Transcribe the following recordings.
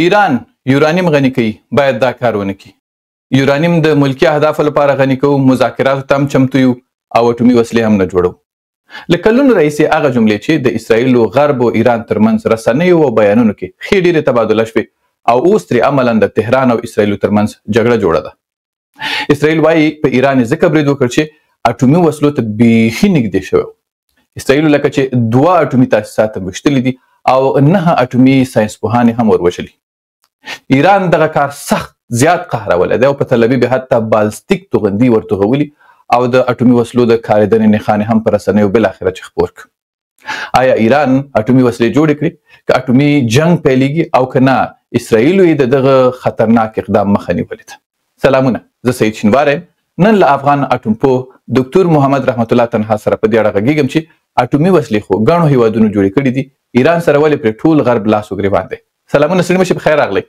ایران یورانیم غني کوي، باید دا کار ونه کړي. یورانیم د ملکي اهدافو لپاره غني کوو، مذاکراتو ته هم چمتو یو او اټومي وسلې هم نه جوړوو. له کلونو راهیسې هغه جملې چې د اسراییل، غرب او ایران ترمنځ رسنیو او بیانونو کې ښې ډېرې تبادله شوې او اوس ترې عملا د تهران او اسراییل ترمنځ جګړه جوړه ده. اسراییل وایي په ایران یې ځکه برید وکړ چې اټومي وسلو ته بیخي نږدې شوی. اسراییل لکه چې 2 اټومي تاسیسات ویشتلي دي او 9 اټومي ساینسپوهان یې هم وروژلي. ایران دغه کار سخت زیات قهرولی دی او په تل ابیب یې حتی بالستیک توغندي ورتوغولي او د اټومي وسلو د کارېدنې نښانې هم په رسنیو بالاخره چې خپور کړ. آیا ایران اټومي وسلې جوړې کړې که اټومي جنګ پیلیږي او که نه اسراییلو یې د دغه خطرناک اقدام مخه نیولې ده؟ سلامونه، زه سعید شینواری یم. نن له افغان اټومپوه دکتور محمد رحمت الله تنها سره په دې اړه غږېږم چې اټومي وسلې خو ګڼو هیوادونو جوړې کړې دي، ایران سره ولې پرې ټول غرب لاس و ګریوان دی؟ سلامونه سړي مشي، په خیر راغلی.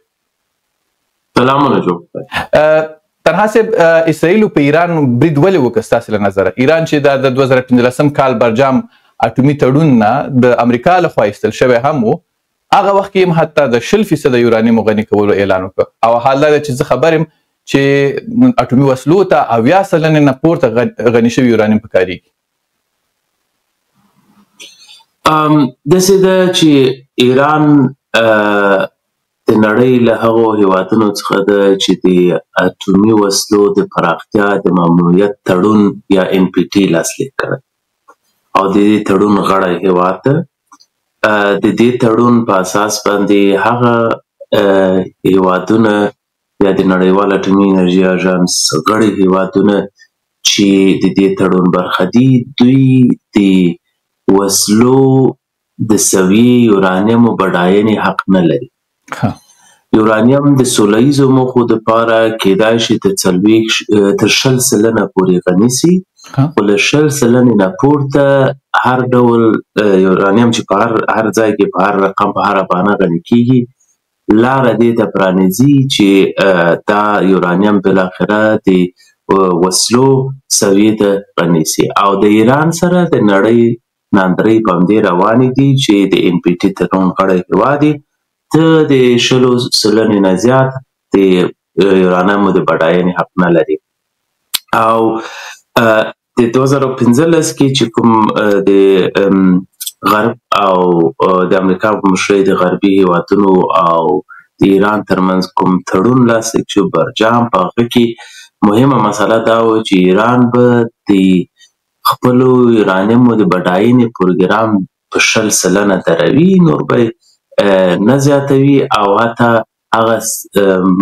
سلامونه جوړ. تنها صاحب، اسراییل په ایران برید ولې وکړ ستاسې له نظره؟ ایران چې دا د 2015 کال برجام اټومي تړون نه د امریکا لخوا ایستل شوی هم و، هغه وخت کې هم حتی د 20% یورانیمو غني کولو اعلان وکړ او حال دا دی چې زه خبر یم چې اټومي وسلو ته 70% نه پورته غني شوي یورانیم پکارېږي. داسې ده چې ایران د نړۍ له هغو هیوادونو څخه ده چې د اټومي وسلو د پراختیا د ممنوعیت تړون یا NPT لاسلیک کړی او د دې تړون غړی هیواد ده. د دې تړون په اساس باندې هغه هیوادونه یا د نړیوال اټومي انرژي اژانس غړي هیوادونه چې د دې تړون برخه دي، دوی د وسلو د سویې یورانیمو بډاینې حق نه لري. یورانیم د سوله ییزو موخو دپاره کیدای شي تر 20% پورې غني سي، خو له 20% نه پورته هر ډول یورانیم چې په هر ځای کې په هر رقم په هره بانه غني کیږي، لاره دې ته پرانیزي چې دا یورانیم بالاخره د وسلو سویې ته غني سي. او د ایران سره د نړۍ ناندرۍ په همدې روانې دي چې د NPT تړون غړی هېواد دی، ته د 20% نه زیات د یورانیمو د بډاینې حق نه لري. او د 2015 کې چې کوم د غرب او د امریکا په مشرۍ د غربي هیوادونو او د ایران ترمنځ کوم تړون لاسلیک شو، برجام، په هغه کې مهمه مسله دا وه چې ایران به د خپلو یورانیمو د بډاینې پروګرام په 20% دروي، نور به نه زیاتوي او حتی هغه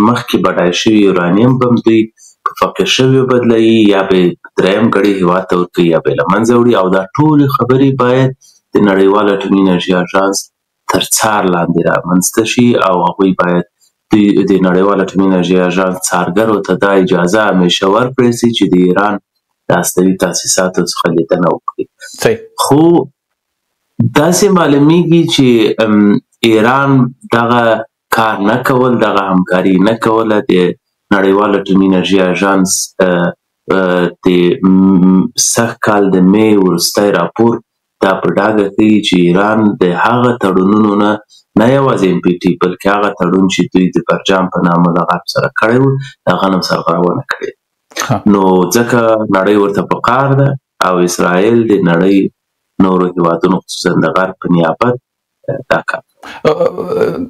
مخکې بډای شوي یورانیم به هم دوی په فقیر شویو بدلوي یا به دریم ګړي هیواد ته ورکوي یا به یې له منځه وړي. او دا ټولې خبرې باید د نړیوال اټومي انرژي اژانس تر څار لاندې رامنځته شي او هغوی باید د نړیوال اټومي انرژي اژانس څارګرو ته دا اجازه همیشه ورکړل شي چې د ایران د هستوي تاسیساتو څخه لیدنه وکړي. خو داسې معلومیږي چې ایران دغه کار نه کول، دغه همکاري نه کوله. د نړیوال اټومي انرژي اژانس د سږ کال د می وروستی راپور دا په ډاګه ښيي چې ایران د هغه تړونونو نه نه یوازې NPT بلکې هغه تړون چې دوی د برجام په نامه له غرب سره کړی و، د هغه نه سرغړونه کړې. نو ځکه نړۍ ورته په قار ده او اسرائیل د نړۍ نورو هیوادونو خصوصا د غرب په نیابت دا کار.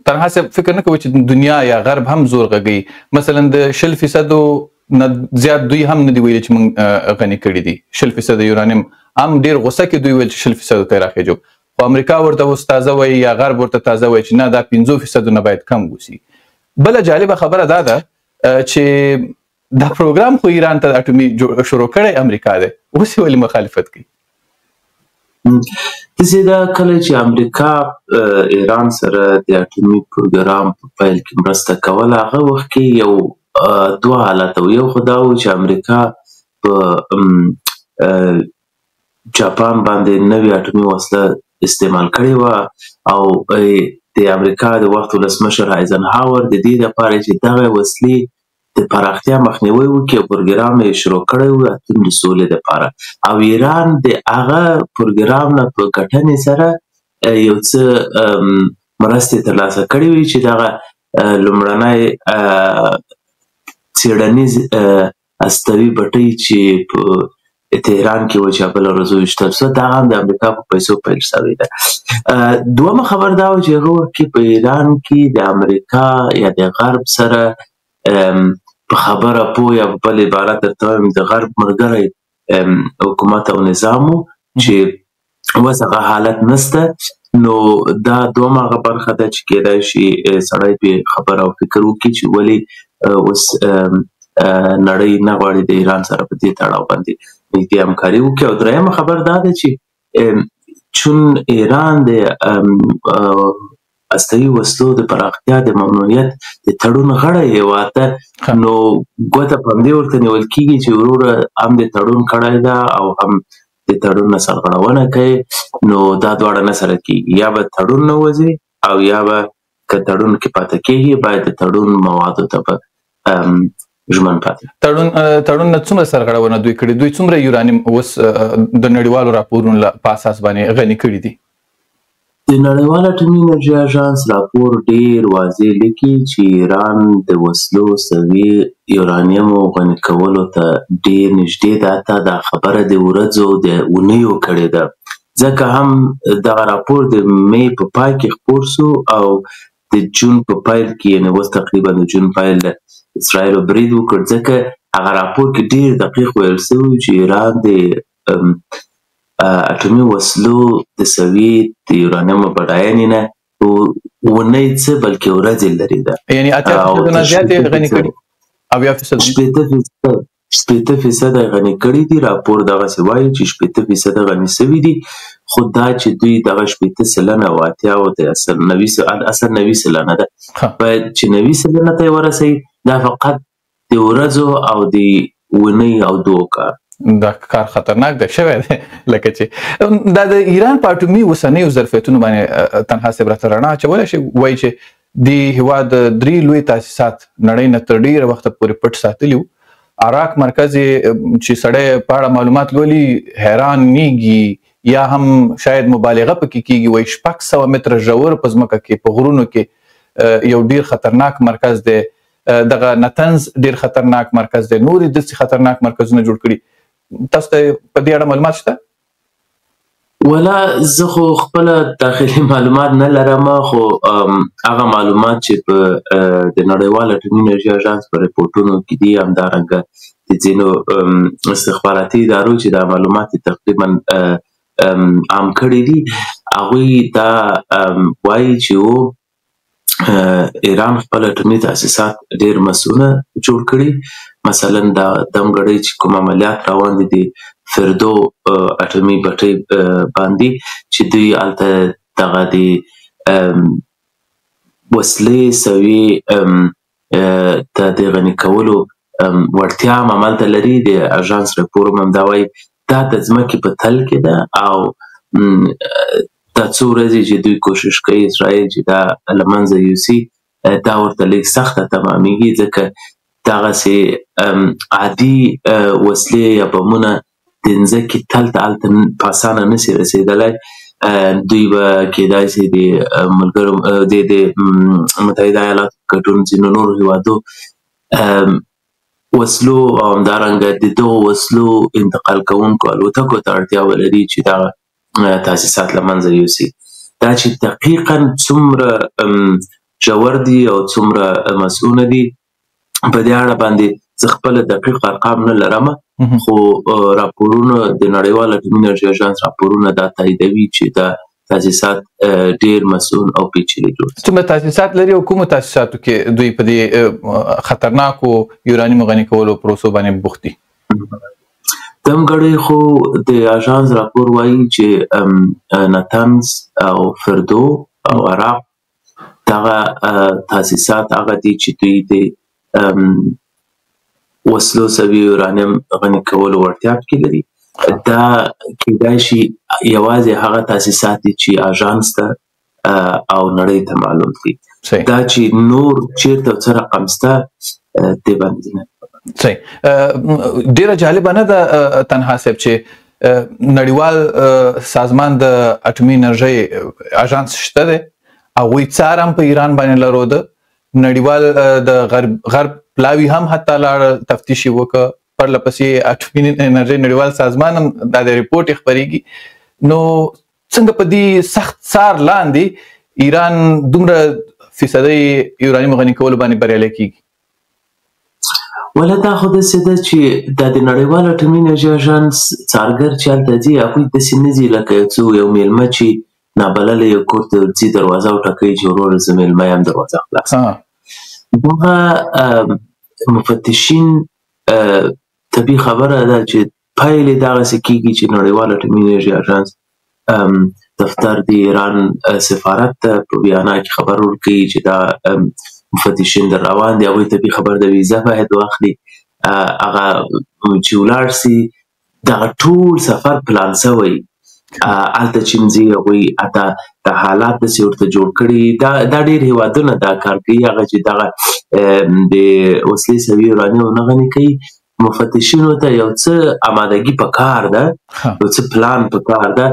تنها صاحب، فکر نه کوئ چې دنیا یا غرب هم زور غږوي؟ مثلا د 20% نه زیات دوی هم نه دي ویلي چې موږ غني کړي دي 20% یورانیم. هم ډېر غوسه کې دوی ویل چې 20% ته یې راخېژو، خو امریکا ورته اوس تازه وایي یا غرب ورته تازه وایي چې نه، دا 5% نه باید کم وسی. بله جالبه خبره دا ده چې دا پروګرام خو ایران ته اټومي شروع کړی امریکا دی، اوس یې ولې مخالفت کوي؟ داسې ده کله چې امریکا ایران سره د اټومي پروګرام په پیل کې مرسته کوله، هغه وخت کې یو دوه حالته وو. یو خو دا و چې امریکا په جاپان باندې نوې اټومي وسله استعمال کړې وه او د امریکا د وخت ولسمشر آیزنهاور د دې لپاره چې دغه وسلې د پراختیا مخنیوی وکړي او پروګرام یې شروع کړی و اتوم د سولې لپاره، او ایران د هغه پروګرام نه په ګټنې سره یو څه مرستې ترلاسه کړې وې چې دغه لومړنی څېړنیز هستوي بټۍ چې په تهران کې و چې بله ورځ وویشتل شوه، دا هم د امریکا په پیسو پیل شوې ده. دویمه خبر دا وه چې هغه وخت کې په ایران کې د امریکا یا د غرب سره په خبره پوه یا په بل عبارت درته وایم د غرب ملګری حکومت او نظام و چې اوس هغه حالت نشته. نو دا دویمه هغه برخه ده چې کېدای شي سړی پرې خبره او فکر وکړي چې ولې اوس نړۍ نه غواړي د ایران سره په دې تړاو باندې نږدې همکاري وکړي. او درېیمه خبر دا ده چې چون ایران د هستوي وسلو د پراختیا د ممنوعیت د تړون غړی هېواد ده، نو ګوته په همدې ورته نیول کېږي چې وروره هم د تړون کړی ده او هم د تړون نه سرغړونه کوي، نو دا دواړه نه سره کېږي، یا به تړون نه وځي او یا به که تړون کې پاتې کېږي باید د تړون موادو ته به ژمن پاتې. تړون نه څومره سرغړونه دوی کړې؟ دوی څومره یورانیم اوس د نړیوالو راپورونو په اساس باندې غني کړي دي؟ د نړیوال اټومي انرژي اژانس راپور ډیر واضح لیکي چې ایران د وسلو سوي یورانیمو غني کولو ته ډیر نږدې ده، حتی دا خبره د ورځو د اونیو کړې ده، ځکه هم دغه راپور د می په پای کې خپور سو او د جون په پیل کې، یعنې اوس تقریبا د جون پیل ده، اسرائیلو برید وکړ. ځکه هغه راپور کې ډیر دقیق ویل سوي چې ایران د اټومي وسلو د سوي د یورانیمو بډاینې نه اونۍ څه بلکې ورځې لرې ده، یعنې 80% نه زیات یې غني کړي، 70%، 60% غني کړي دي. راپور دغسې وایي چې 60% غني سوي دي، خو دا چې دوی دغه 60% او 80 او د اصل 90% ده، باید چې 90% ته یې ورسوي، دا فقط د ورځو او د اونۍ او دوو کار. دا کار خطرناک دی شوی دی. لکه چې دا د ایران په اټومي اوسنیو ظرفیتونو باندې تنها صاحب راته رڼا اچولی شي، وایي چې دې هېواد درې لوی تاسیسات نړۍ نه تر ډېره وخته پورې پټ ساتلي وو. عراق مرکز یې چې سړی په اړه معلومات لولي حیران نیږي یا هم شاید مبالغه پکې کیږي، وایي 600 متره ژور په ځمکه کې په غرونو کې یو ډېر خطرناک مرکز دی. دغه نتنز ډېر خطرناک مرکز دی، نور یې داسې خطرناک مرکزونه جوړ کړي. تاسو ته په دې اړه معلومات شته؟ ولا زه خو خپله داخلي معلومات نه لرم، خو هغه معلومات چې په د نړیوال اټومي انرژي اژانس په رپورټونو کې دي، همدارنګه د ځینو استخباراتي ادارو چې دا معلومات یې تقریبا عام کړي دي، هغوی دا وایي چې ایران خپل اټومي تاسیسات ډېر مسؤله جوړ کړي. مثلا دا دمګړۍ چې کوم عملیات روان دي د فردو اټومي بټۍ باندې، چې دوی هلته دغه د وسلې سوي ته د غني کولو وړتیا هم هملته لري. د اژانس راپور هم همدا وایي، دا د ځمکې په تل کې ده او دا څو ورځې چې دوی کوشش کوي اسرائیل چې دا له منځه یوسي، دا ورته لږ سخته تمامېږي، ځکه دغسې عادي وسلې یا بمونه د ځمکې تل ته هلته په اسانه نه سي رسېدلی. دوی به کېدای سي د ملګرو د متحده ایالاتو په ګډون ځینو نورو هېوادو وسلو او همدارنګه د دغو وسلو انتقال کوونکو الوتکو ته اړتیا ولري چې دغه تاسیسات له منځه یوسي. دا چې دقیقا څومره ژور دي او څومره مسؤله دي په دې اړه باندې زه خپله دقیق ارقام نه لرم، خو راپورونه د نړیوال اټومي انرژي اژانس راپورونه دا تاییدوي چې دا تاسیسات ډېر مسؤل او پیچلي جوړ سوي. څومره تاسیسات لري او کومو تاسیساتو کې دوی په دې خطرناکو یورانیمو غني کولو پروسو باندې بوخت دي؟ دمګړۍ خو د اژانس راپور وایي چې نتنز او فردو او عراق دغه تاسیسات هغه دي چې دوی د وسلو سوي یورانیم غني کولو وړتیا پکې لري. دا کېدای شي یوازې هغه تاسیسات دي چې اژانس ته او نړۍ ته معلوم دي. دا چې نور چیرته څه رقم شته دې باندې نه. صحیح. ډیره جالبه نه ده تنها صاحب چې نړیوال سازمان د اټومي انرژۍ اژانس شته دی، هغوی څار هم په ایران باندې لروده، نړیوال د غرب پلاوی هم حتی لاړ تفتیش یې وکړ، پرله پسې اټومي انرژۍ نړیوال سازمان هم دا د رپورټ یې خپرېږي. نو څنګه په دې سخت څار لاندې ایران دومره فیصدۍ یورانیم غني کولو باندې بریالی کیږي؟ ولا دا خو داسې ده چې دا د نړیوال اټومي انرژي اژانس څارګر چې هلته ځي، هغوی داسې نه ځي لکه یو څو یو میلمه چې نابللی یو کور ته ځي، دروازه وټکوي چې وروره زه میلمه یم، دروازه خلاصه. دغه مفتشین طبیعي خبره ده چې پیل یې دغسې کېږي چې نړیوال اټومي انرژي اژانس دفتر د ایران سفارت ته په ویانا کې خبر ورکوي چې دا مفتشین در روان دي. هغوی طبیعي خبر ده ویزه باید واخلي، هغه چې ولاړ سي دغه ټول سفر پلان سوی، هلته چې ځي هغوی حتی د حالات داسې ورته جوړ کړي. دا ډېر هېوادونه دا کار کوي، هغه چې دغه د وسلې سوي یورانیم نه غني کوي. مفتشینو ته یو څه آمادګي پکار ده، یو څه پلان پکار ده.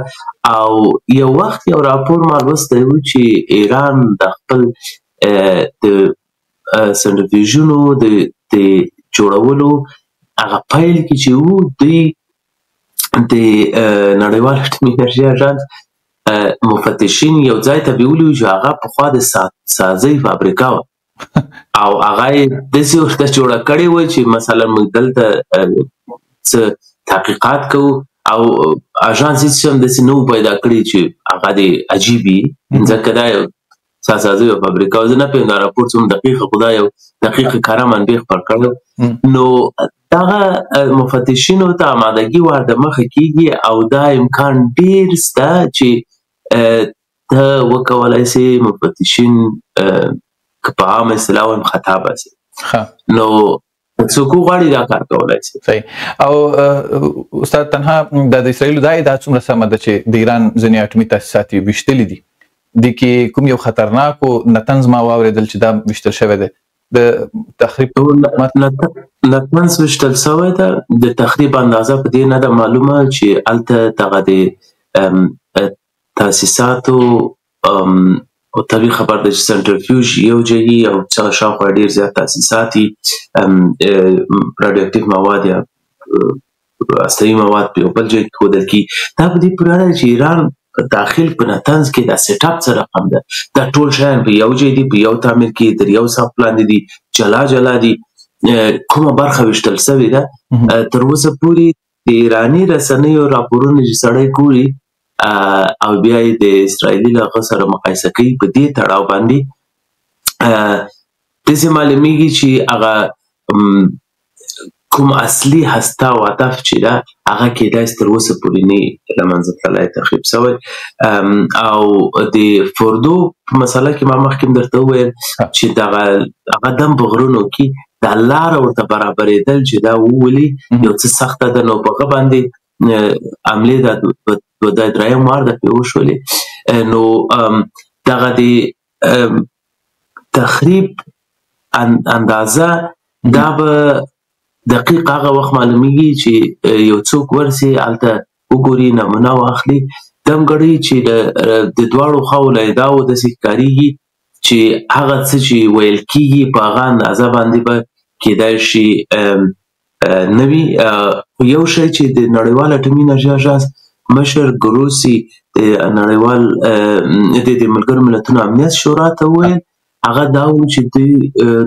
او یو وخت یو راپور ما لوستی و چې ایران د خپل د سنټرفیوژونو د جوړولو هغه پیل کې چې وو، دوی د نړیوال اټومي انرژي اژانس مفتشین یو ځای ته بیولي وو چې هغه پخوا د سازۍ فابریکه وه، او هغه یې داسې ورته جوړه کړې وه چې مثلا موږ دلته څه تحقیقات کوو، او اژانس هېڅ هم داسې نه وو پیدا کړي چې هغه دې عجیب وي، ځکه دا یو سازۍ یوه فابریکه وه. زه نه پوهېږم دا راپور څومره دقیقه، خو دا یو دقیقه کره منبع خپور کړی. نو دغه مفتشینو ته آمادګي ور د مخه کېږي، او دا امکان ډېر سته چې ته وکولای سي مفتشین که په عامه اصطلاح وایم خطا باسي. نو څوک غواړي دا کار کولای سي. صحیح. او استاد تنها، د اسراییل دا ادعا څومره سمه ده چې د ایران ځینې اټومي تاسیسات یې ویشتلي دي؟ دې کې کوم یو خطرناک نتنز ما واورېدل چې دا ویشتل شوی دی د تخریب؟ نتنز ویشتل شوی ده، د تخریب اندازه په دې نه ده معلومه چې هلته دغه د تاسیساتو، او طبیعي خبر ده چې سنټرفیوژ یو ځای او شاوخوا ډېر زیات تاسیسات دي، راډیو اکټیف مواد یا هستوي مواد په یو بل ځای کې ښودل کېږي. دا په دې پورې اړه چې ایران په داخل په نتنز کې دا setup څه رقم ده، دا ټول شیان په یو ځای دي، په یو تعمیر کې تر یو سقف لاندې دي، جلا جلا دي، کومه برخه ویشتل سوې ده. تر اوسه پورې د ایراني رسنیو راپورونه چې سړی ګوري او بیا یې د اسراییلي له هغه سره مقایسه کوي په دې تړاو باندې، داسې معلومیږي چې هغه کوم اصلي هسته او هدف چې ده هغه کېدای شي تر اوسه پورې نه له منځه تللی، تخریب سوی. او د فوردو په مسله کې ما مخکې هم درته وویل چې دغه هغه دم په غرونو کې دا لاره ورته برابرېدل چې دا وولي یو څه سخته ده، نو په هغه باندې حملې دا دوه درېیم وار ده پرې وشولې. نو دغه د تخریب اندازه دا به دقیق هغه وخت معلومیږي چې یو څوک ورسي هلته وګوري، نمونه واخلي. دمګړی چې د دواړو خواوو له ادعاوو داسې ښکارېږي چې هغه څه چې ویل کېږي په هغه اندازه باندې به کېدای شي نه وي. خو یو شی چې د نړیوال اټومي انرژي اژانس مشر ګروسي د نړیوال د ملګرو ملتونو امنیت شورا ته وویل، هغه دا و چې دوی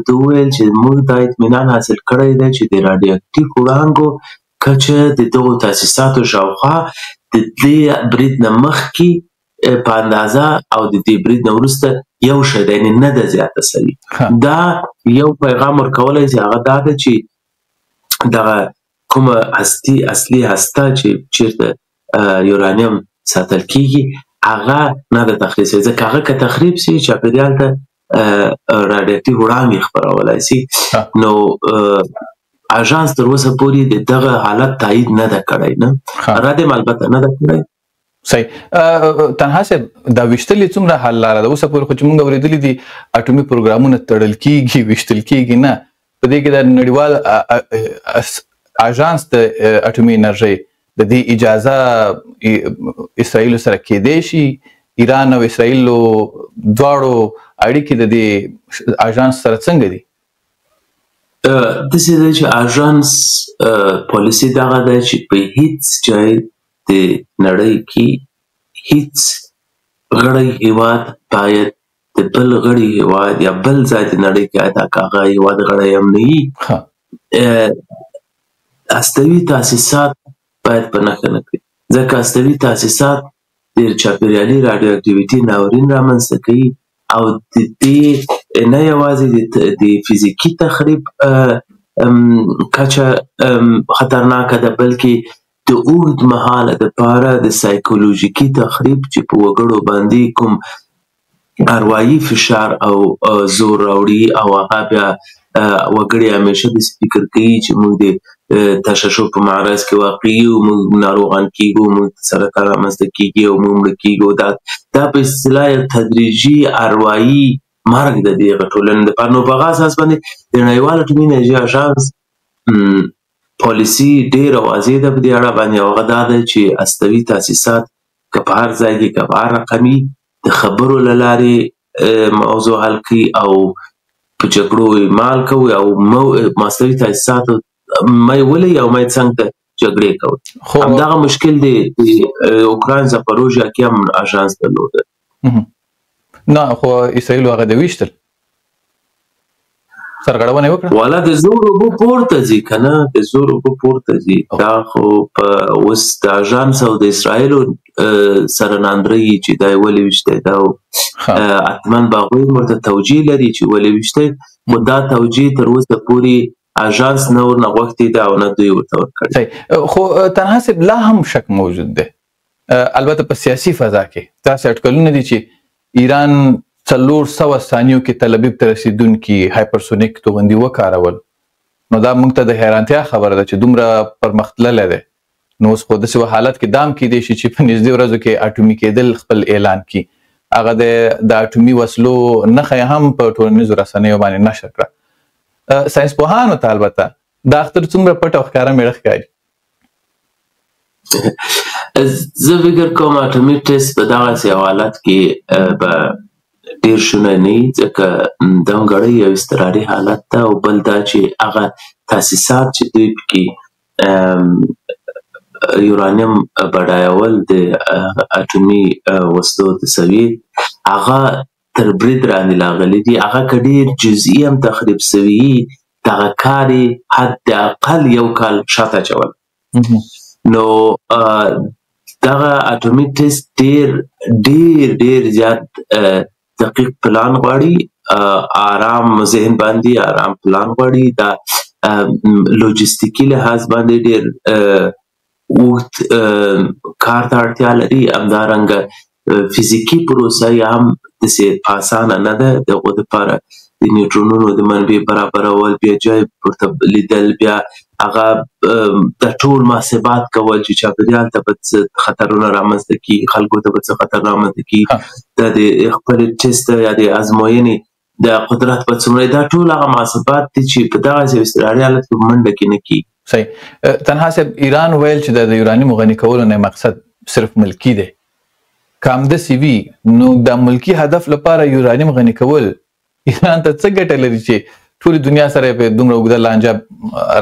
ده وویل چې موږ دا اطمینان حاصل کړی دی چې د راډیو اکټیف وړانګو کچه د دغو تاسیساتو شاوخوا د دې برید نه مخکې په اندازه او د دې برید نه وروسته یو شی دی، یعنې نه ده زیاته سوې. دا یو پیغام ورکولی چې هغه دا ده چې دغه کومه اصلي هسته چې چیرته یورانیم ساتل کیږي هغه نه ده تخریب سوې، ځکه هغه که تخریب سي چاپېریال ته راډیو اکټیف وړانګې خپرولای سي. نو اژانس تر اوسه پورې د دغه حالت تایید نه ده کړی، نه رد یې البته نه ده کړی. صحیح. تنها صاحب، دا ویشتل یې څومره حل لاره ده؟ اوسه پورې خو چې موږ اورېدلي دي اټومي پروګرامونه تړل کیږي، ویشتل کیږي نه. په دې کې د نړیوال اژانس د اټومي انرژۍ د دې اجازه اسرائیل سره کېدای شي ایران او اسرائیل دواړو اړیکې د دې آژانس سره څنګه دي؟ داسې ده چې آژانس پالیسي دغه ده چې په هیڅ ځای د نړۍ کې هیڅ غړی هیواد باید د بل غړي هیواد یا بل ځای د نړۍ کې، حتی که هغه هیواد غړی هم نه وي، هستوي تاسیسات باید په نښه نه کړي، ځکه هستوي تاسیسات د چاپیریالي راډیو اکټیویټي ناورین رامنځته کوي او د دې نه یوازې د فزیکي تخریب کچه خطرناکه ده، بلکې د اوږد مهاله دپاره د سایکولوژیکي تخریب چې په وګړو باندې کوم اروایي فشار او زور راوړي او هغه بیا وګړي همیشه داسې فکر کوي چې موږ د تشعشع په معرض کې واقع یو، موږ ناروغان کیږو، موږ سرطان رامنځته کیږي او موږ مړه کیږو. دا په اصطلاح یو تدریجي اروایي مرګ د دې ټولنې دپاره. نو په هغه اساس باندې د نړیوال اټومي انرژي آژانس پالیسي ډېره واضح ده په دې اړه باندې، او هغه دا ده چې هستوي تاسیسات که په هر ځای کې که په هر رقمي د خبرو له لارې موضوع حل کړي او په جګړو یې مال کوي او هستوي تاسیساتو مې ولي او مې څنګ ته جګړې کوي. همدغه مشکل دی د اوکراین زاپاروژیا کې هم آژانس درلوده. نه خو اسرائیل هغه د ویشتل سرغړونه وکړه. والا د زور اوبه پورته ځي که نه، د زور اوبه پورته ځي. دا خو په اوس د آژانس او د اسرائیلو سره ناندرۍ چې دا یې ولې ویشتی، دا حتما به هغوی ورته توجیه لري چې ولې ویشتی، خو دا توجیه تر اوسه پورې آژانس نه ورنه غوښتې ده او نه دوی ورته ورکړې. خو تنها صاحب لا هم شک موجود دی، البته په سیاسي فضا کې داسې اټکلونه دي چې ایران 400 ثانیو کې تل ابیب ته رسېدونکي هایپرسونیک توغندي وکارول. نو دا موږ ته د حیرانتیا خبره ده چې دومره پرمختللی دی. نو اوس خو داسې حالت کې دام کېدای شي چې په نږدې ورځو کې اټومي کېدل خپل اعلان کړي. هغه د اټومي وسلو نښه یې هم په ټولنیزو رسنیو باندې نشر کړه. ساینس پوهانو ته البته دا اختر څومره پټ او ښکاره مېړه ښکاري؟ زه فکر کوم اټومي ټیسټ په دغسې یو حالت کې به ډېر شونی نه وي، ځکه دمګړۍ یو اضطراري حالت ده، او بل دا چې هغه تاسیسات چې دوی پکې یورانیم بډایول د اټومي وسلو د سویې، هغه تر برید راندې راغلي دي. هغه که ډېر جزئي هم تخریب سوي، دغه کار یې حد اقل یو کال شاته اچول. نو دغه اټومي ټیسټ ډېر ډېر ډېر زیات دقیق پلان غواړي، آرام ذهن باندې آرام پلان غواړي، دا لوجستیکي لحاظ باندې ډېر اوږد کار ته اړتیا لري. همدارنګه فزیکي پروسه یې هم داسې اسانه نه ده. د هغو دپاره د نیوټرونونو د منبع برابرول، بیا جای ورته لیدل، بیا هغه د ټول محاسبات کول چې چاپېریال ته به څه خطرونه رامنځته کړي، خلکو ته به څه خطر رامنځته کړي، دا د خپلې ټیسټ یا د ازموینې د قدرت به څومره، دا ټول هغه محاسبات دي چې په دغسې یو اضطراري حالت کې منډه کې نه کېږي. صحیح. تنها صاحب، ایران ویل چې د یورانیمو غني کولو نه مقصد صرف ملکی دی. که همداسې وي نو د ملکی هدف لپاره یورانیم غني کول ایران ته څه ګټه لري چې ټولې دنیا سره یې په دومره اوږده لانجه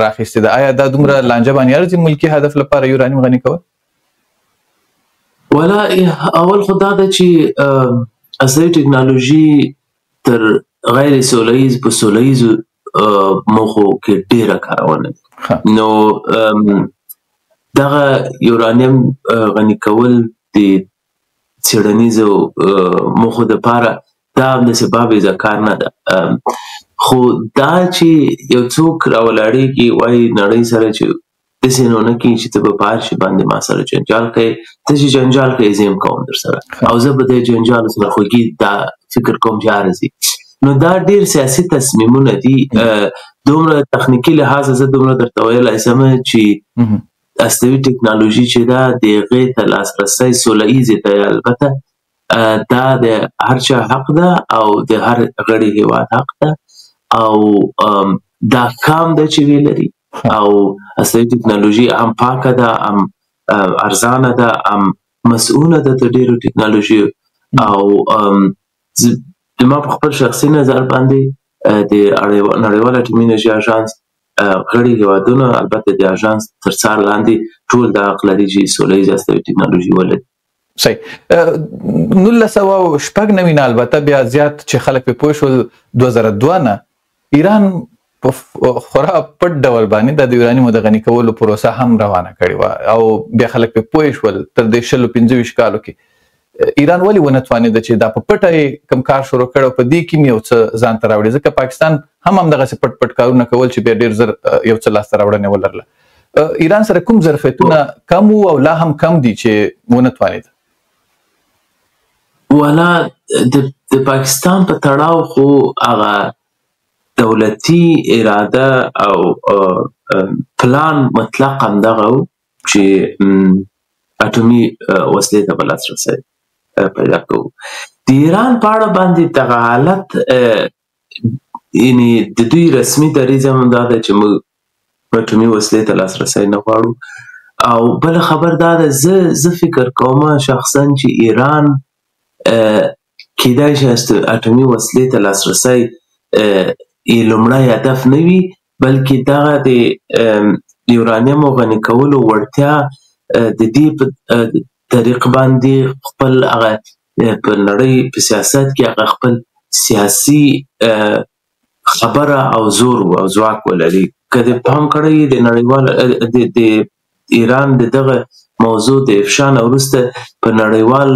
راخیستې ده؟ آیا دا دومره لانجه باندې ارزي ملکی هدف لپاره یورانیم غني کول؟ ولا اول خو دا ده چې عصري ټکنالوژي تر غیر سوله ییز په سوله ییزو موخو کې ډېره کارونه ده. نو دغه یورانیم غني کول د څېړنیزو موخو دپاره دا همداسې بابېزه کار نه ده. خو دا چې یو څوک راولاړېږي وایي نړۍ سره چې داسې نو نه کېږي چې ته به په هر شي باندې ما سره جنجال کوې، ته چې جنجال کوې زه هم کوم در سره، او زه به د جنجال سره خوږي دا فکر کوم چې ارزي. نو دا ډېر سیاسي تصمیمونه دي. دومره تخنیکي لحاظه زه دومره درته ویلی سم چې هستوي ټکنالوژي چې ده د هغې ته لاسرسی سوله ییزې ته البته دا د هر چا حق ده او د هر غړي هیواد حق ده، او دا ښه هم ده چې ویې لري. او هستوي ټکنالوژي هم پاکه ده، هم ارزانه ده، هم مسؤله ده تر ډېرو ټکنالوژیو. او زما په خپل شخصي نظر باندې د نړیوال اټومي انرژي اژانس غړي هیوادونه البته د اژانس تر څار لاندې ټول دا حق لري چې سوله ییزه هستوي ټکنالوژي ولري. صحیح. 1996 نه البته بیا زیات چې خلک پرې پوه شول 2002 نه ایران په خورا پټ ډول باندې د یورانیمو د غني کولو پروسه هم روانه کړې وه او بیا خلک پرې پوه شول. تر دې 20-25 کالو کې ایران ولې ونه توانېده چې دا په پټه یې کوم کار شروع کړ او په دې کې یو څه ځان ته راوړي؟ ځکه پاکستان هم همدغسې پټ پټ کارونه کول چې بیا ډېر زر یو څه لاسته راوړنې ولرله. ایران سره کوم ظرفیتونه کم وو او لا هم کم دي چې ونه توانېده؟ ولا د پاکستان په تړاو خو هغه دولتي اراده او پلان مطلق همدغه و چې اټومي وسلې ته به لاسرسی پیدا کوو. د ایران په اړه باندې دغه حالت، یعنی د دوی رسمي دریځ هم دا ده چې موږ اټومي وسلې ته لاسرسی نه غواړو. او بله خبر دا ده، زه فکر کوم شخصا چې ایران کیدای شي اټومي وسلې ته لاسرسی یې لومړی هدف نه وي، بلکې دغه د یورانیمو غني کولو وړتیا د دې په طریق باندې خپل هغه په نړۍ په سیاست کې هغه خپل سیاسي خبره او زور او ځواک ولري. که د پام کړی د نړیوال د ایران د دغه موضوع د افشا نه وروسته په نړیوال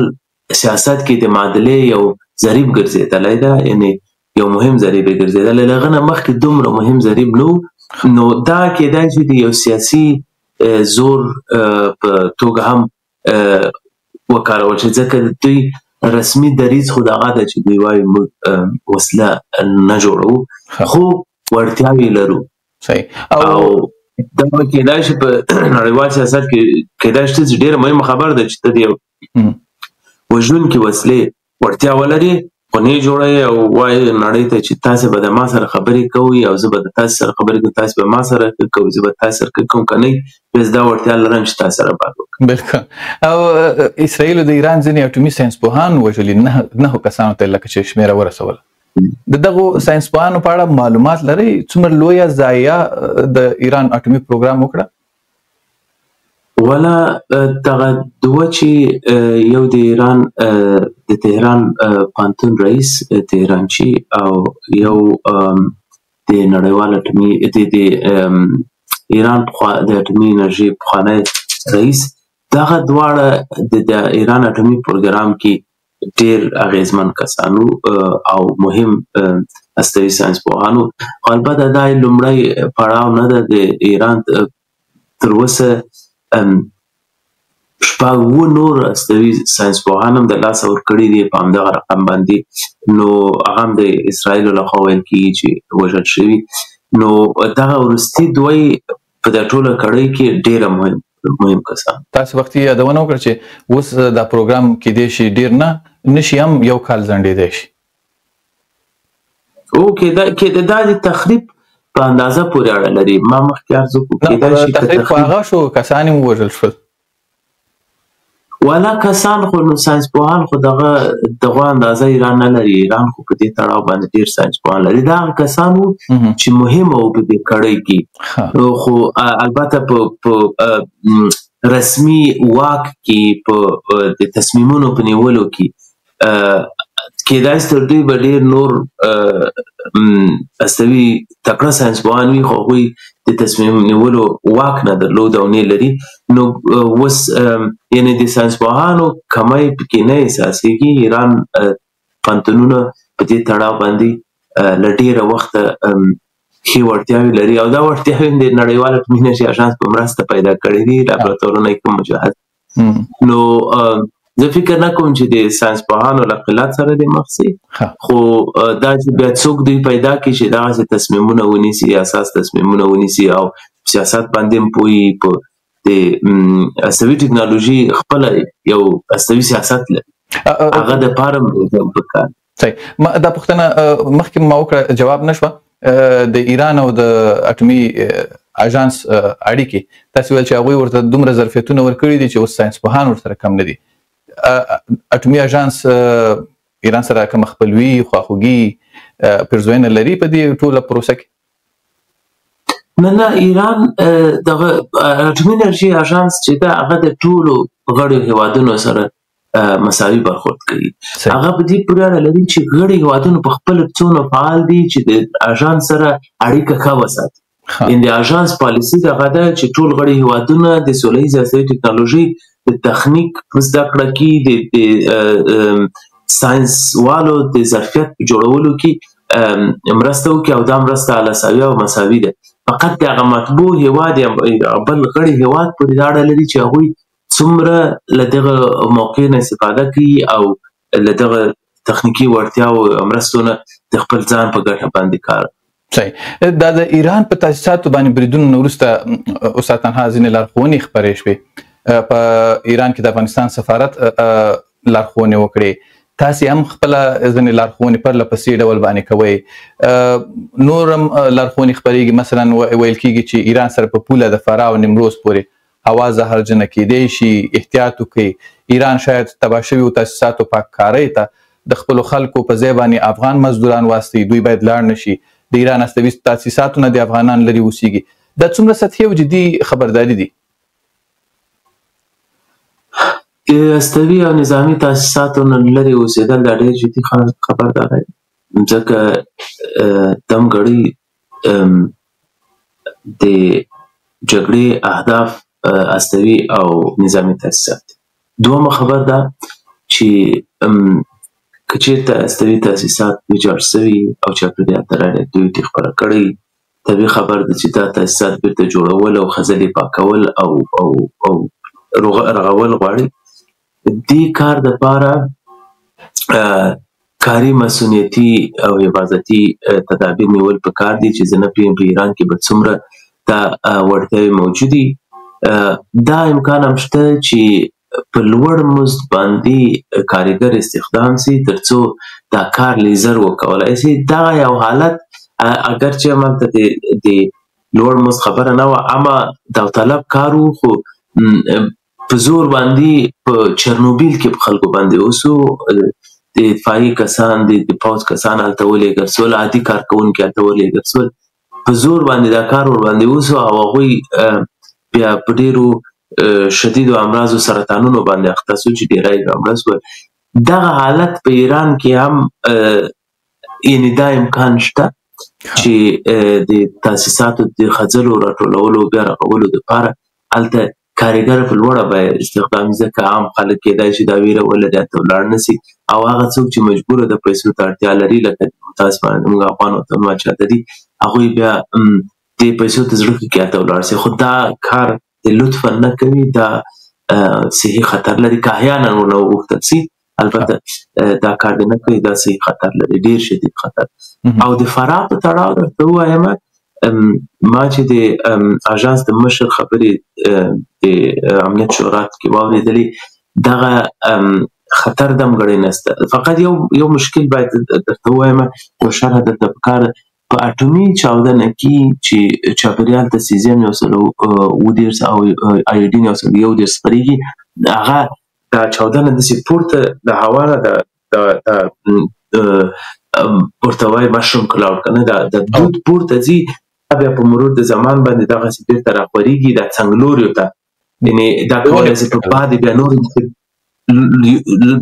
سیاست کې د معادلې یو ضریب ګرځېدلی ده، یعنی یو مهم ضریب یې ګرځېدلی، له هغه نه مخکې دومره مهم ضریب نه و. نو دا کېدای شي د یو سیاسي زور په توګه هم وکارول شي، ځکه دوی رسمي دریځ خو دغه ده چې دوی وایي موږ وسله نه جوړوو، خو وړتیاوې لرو. صحیح. او دا کېدای شي په نړیوال سیاست کې کېدای شي چې ډېره مهمه خبره ده چې ته د یو وژونکې وسلې وړتیا ولرې خو نه یې جوړوې او وایې نړۍ ته چې تاسې به د ما سره خبرې کوئ او زه به د تاسې سره خبرې کوم، تاسې به ما سره ښه کوئ، زه به تاسې سره ښه کوم، که نه بیا زه دا وړتیا لرم چې تاسې سره بد وکړم. بالکل. او اسرائیل د ایران ځینې اټومي ساینسپوهان وژلي، 9 کسانو ته لکه چې شمېره ورسوله. د دغو ساینسپوهانو په اړه معلومات لرئ؟ څومره لویه ضایعه د ایران اټومي پروګرام وکړه؟ ولا دغه دوه چې یو د ایران د تهران پوهنتون رئیس تهرانچي او یو د نړیوال اټومي د ایران د اټومي انرژي پخوانی رئیس، دغه دواړه د ایران اټومي پروګرام کې ډېر اغېزمن کسانو او مهم هستوي ساینسپوهانو. خو البته دا یې لومړی پړاو نه ده. د ایران تر اوسه 6 نور هستوي ساینسپوهان هم د لاسه ورکړي دي په همدغه رقم باندې. نو هغه هم د اسرائیلو لخوا ویل کېږي چې وژل شوي. نو دغه وروستي دوه په دا ټوله کړۍ کې ډېره مهم کسان. تاسو وختي یادونه وکړه چې اوس دا پروګرام کېدای شي ډېر نه نشي هم یو کال ځنډېدای شي. او کېدای دا د تخریب په اندازه پورې اړه لري. ما مخکې عرض وکړو، کېدای شي که تخریب خو هغه شو، کسان یې ووژل شول. والا کسان خو نو ساینسپوهان خو دغه اندازه ایران نه لري. ایران خو په دې تړاو باندې ډېر ساینسپوهان لري. دا هغه کسان وو چې مهم وو په دې کړۍ کې، خو البته په رسمي واک کې، په د تصمیمونو په نیولو کې کېدای شي تر دوی به ډېر نور هستوي تکړه ساینسپوهان وي، خو هغوی د تصمیم نیولو واک نه درلود او نه لري. نو اوس یعنې د ساینسپوهانو کمی پکې نه احساسېږي. ایران پوهنتونونه په دې تړاو باندې له ډېره وخته ښې وړتیاوې لري او دا وړتیاوې د نړیوال اټومي انرژي اژانس په مرسته پیدا کړې دي. لابراتوارونه یې کوم مجهز. نو زه فکر نه کوم چې د ساینسپوهانو له قلت سره دې مخ سي، خو دا چې بیا څوک دوی پیدا کړي چې دغسې تصمیمونه ونیسي، اساس تصمیمونه ونیسي او سیاست باندې هم پوه وي، په د هستوي ټکنالوژي خپله یو هستوي سیاست لري، هغه د پاره هم پکار. صحیح. دا پوښتنه مخکې ما وکړه جواب نه شوه. د ایران او د اټومي اژانس اړیکې، تاسې ویل چې هغوی ورته دومره ظرفیتونه ورکړي دي چې اوس ساینسپوهان ورسره کم نه دي. اټومي اژانس ایران سره کومه خپلوي، خواخوږي، پیرزوینه لري په دې ټوله پروسه کې؟ نه نه، ایران دغه اټومي انرژي اژانس چې ده هغه د ټولو غړیو هیوادونو سره مساوي برخورد کوي. هغه په دې پورې اړه لري چې غړي هیوادونه په خپل څونه فعال دي چې د اژانس سره اړیکه ښه وساتي. ان د اژانس پالیسي دغه ده چې ټول غړي هیوادونه د سوله ییزې عصري ټکنالوژۍ د تخنیک په زده کړه کې، د ساینس والو د ظرفیت په جوړولو کې مرسته وکړي، او دا مرسته علاوه او مساوي ده. فقط د هغه مطبوع هیواد یا بل غړي هیواد پورې دا اړه لري چې هغوی څومره له دغه موقع نه استفاده کوي او له دغه تخنیکي وړتیاو او مرستو نه د خپل ځان په ګټه باندې کار. صحیح. دا د ایران په تاسیساتو باندې بریدونو نه وروسته استاد تنها ځینې لارښوونې خپرې شوې. په ایران کې د افغانستان سفارت لارښوونې وکړې، تاسې هم خپله ځینې لارښوونې پرله پسې ډول باندې کوئ. نور هم لارښوونې خپرېږي، مثلا ویل کېږي چې ایران سره په پوله د فراه او نیمروز پورې هوا زهرجنه کېدای شي، احتیاط وکړئ. ایران شاید تباه شویو تاسیساتو پاککارۍ ته د خپلو خلکو په ځای باندې افغان مزدوران واستوي، دوی باید لاړ نه شي، د ایران هستوي تاسیساتو نه د افغانان لرې اوسېږي. دا څومره سطحي او جدي خبرداري دي؟ د هستوي او نظامي تاسیساتو نه لرې اوسېدل دا ډېر جدي خبرداری دی، ځکه دمګړۍ د جګړې اهداف هستوي او نظامي تاسیسات دي. دومه خبر ده چې که چېرته هستوي تاسیسات ویجاړ سوي او چاپېریال ته راډیواکټیویټي خپره کړې، طبیعي خبر ده چې دا تاسیسات بیرته جوړول او خځلې پاکول او او او رغول غواړي. دې کار دپاره کاري مسؤلیتي او حفاظتي تدابیر نیول پکار دي چې زه نه پوهېږم په ایران کې به څومره دا وړتیاوې موجودي. دا امکان هم شته چې په لوړ مزد باندې کاریګر استخدام سي ترڅو دا کار لیزر وکولای سي. دغه یو حالت اګر چې همالته د لوړ مزد خبره نه وه، اما داوطلب کار و، خو په زور باندې په چرنوبیل کې په خلکو باندې وسو. د اطفایي کسان، د پوځ کسان هلته ولېږل سول، عادي کارکوونکي هلته ولېږل سول، په زور باندې دا کار ورباندې وسو او هغوی بیا په ډېرو شدیدو امراضو سرطانونو باندې اخته سو چې ډېری یې مړه سول. دغه حالت په ایران کې هم یعنې دا امکان شته چې د تاسیساتو د خځلو راټولولو بیا رغولو دپاره هلته کاریګر په لوړه بیه استخدام، ځکه عام خلک کېدای شي دا ویره ولري هلته ولاړ نه سي، او هغه څوک چې مجبوره د پیسو ته اړتیا لري لکه متاسفانه زموږ افغان وطنوال چې هلته دي، هغوی بیا دې پیسو ته زړه ښه کړي هلته ولاړ سي. خو دا کار د لطفا نه کوي، دا صحي خطر لري. که احیانا ورنه وغوښتل سي البته دا کار دې نه کوي، دا صحي خطر لري، ډېر شدید خطر. او د فراه په تړاو درته ووایم، ما چې د اژانس د مشر خبرې د امنیت شورا کې واورېدلې، دغه خطر دمګړۍ نشته. فقط یو مشکل باید درته ووایم، یو شرح درته پکار، په اټومي چاودنه کې چې چاپېریال ته سیزیم 137 او آیوډین 131 خپرېږي، هغه دا چاودنه داسې پورته د هوا نه د ورته وایي مشروم کلاوډ که نه، دا دود پورته ځي، بیا په مرور د زمان باندې دغسې بېرته راخورېږي دا څنګلوریو ته، یعنې دا کولی شي په باد بیا نور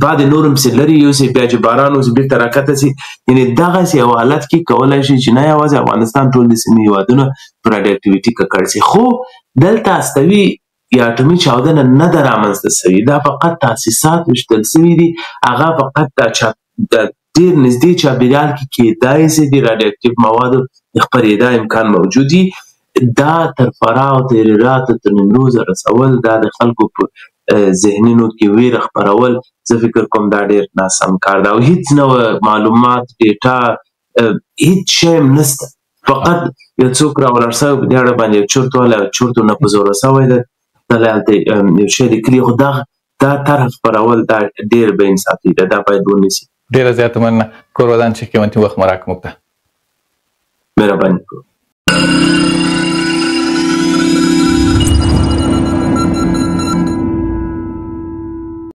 باد نور هم پسې لرې یوسي، بیا چې باران وسي بېرته راکښته سي. یعنې دغسې یو حالت کې کولی شي چې نه یوازې افغانستان، ټول د سیمې هېوادونه په راډیواکټیویټي ککړ سي. خو دلته هستوي یا اټومي چاودنه نه ده رامنځته سوې، دا فقط تاسیسات ویشتل سوي دي، هغه فقط د ډېر نږدې چاپېریال کې کېدای سي د راډیواکټیف موادو د خپرېدا امکان موجود وي. دا تر فراه او تر هرات تر نیمروزه رسول، دا د خلکو په ذهنونو کې ویره خپرول، زه فکر کوم دا ډېر ناسم کار ده. او هیڅ نوع معلومات، ډیټا، هیڅ شی هم نسته، فقط یو څوک راولاړ سوی په دې اړه باندې یو چورت والی او چورت ورنه په زوره سوی دی، تللی هلته یو شی لیکلي، خو دا طرح خپرول دا ډېر بې انصافي ده، دا باید ونه سي. ډېره زیاته مننه، کور ودان چې قیمتي وخت مو راکړ موږ ته. مهرباني کوم.